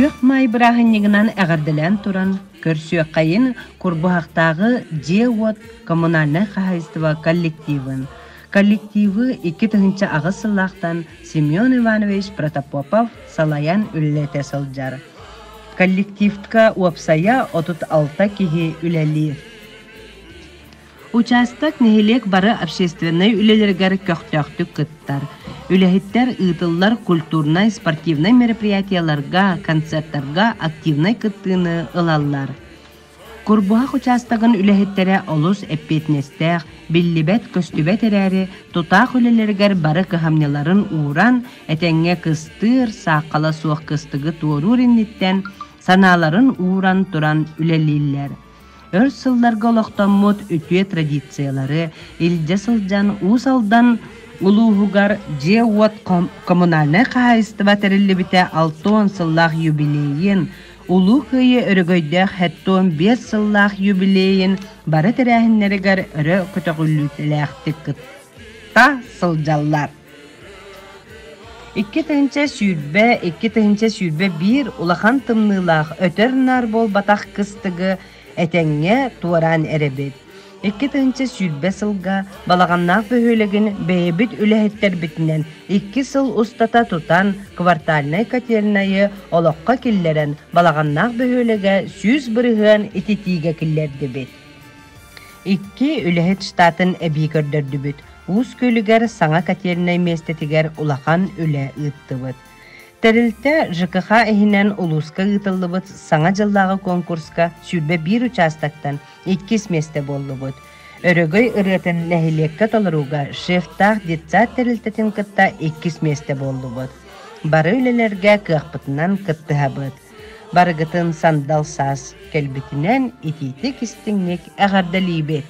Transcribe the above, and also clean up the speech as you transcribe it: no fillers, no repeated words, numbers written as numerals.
Күөх Маай бырааһынньыгынан эҕэрдэлээн туран, көрсүөххэйин Курбуһахтааҕы дьиэ-уот коммунальнай хаһаайыстыба коллективын, коллективы 2008 сыллаахтан Семен Иванович Протопопов салайан үлэлэтэ сылдьар. Коллективка уопсайа 36 киһи үлэлиир. Учаастак нэһилиэк бары общественнай үлэлэригэр көхтөөхтүк кыттар. Үлэһиттэр ыытыллар культурнай, спортивнай мероприятиеларга, концертарга активнай кыттыыны ылаллар. Курбуһах учаастагын үлэһиттэрэ олус эппиэтинэстээх, биллибэт-көстүбэт эрээри, тутаах үлэлэригэр бары кыһамньыларын ууран, этэҥҥэ кыстыыр, сааххала суох кыстыгы туоруур инниттэн санааларын ууран туран үлэлииллэр. Өр сылларга олохтоммут үтүө традициялары илдьэ сылдьан Уус Алдан улууһугар дьиэ-уот коммунальнай хаһаайыстыба тэриллибитэ 60 сыллаах юбилейын, Улуу Кыайыы өрөгөйдөөх 75 сыллаах юбилейын бары тэрээһиннэригэр өрө көтөҕүллүүлээхтик кытта сылдьаллар. 2020-2021 улахан тымныылаах өтөр-наар буолбатах кыстыгы этэҥҥэ туораан эрэбит. 2020 сылга Балаҕаннаах бөһүөлэгин бэйэбит үлэһиттэрбитинэн 2 сыл устата тутан квартальнай котельнайы олоххо киллэрэн Балаҕаннаах бөһүөлэгэ 100% ититиигэ киллэрдибит. Икки үлэһит штатын эбии көрдөрдүбүт. Уус Күөлүгэр саҥа котельнай миэстэтигэр улахан үлэ ыыттыбыт. Тэрилтэ ЖКХ иһинэн улууска ыытыллыбыт Саҥа дьыллааҕы конкурска 21 учаастактан иккис миэстэ буоллубут. Өрөгөй ырыатын нэһилиэккэ толорууга шефтаах детсад тэрилтэтин кытта иккис миэстэ буоллубут. Бары үлэлэргэ кыахпытынан кыттыһабыт. Барыгытын сандал саас кэлбитинэн итиитик истиҥник эҕэрдэлиибит!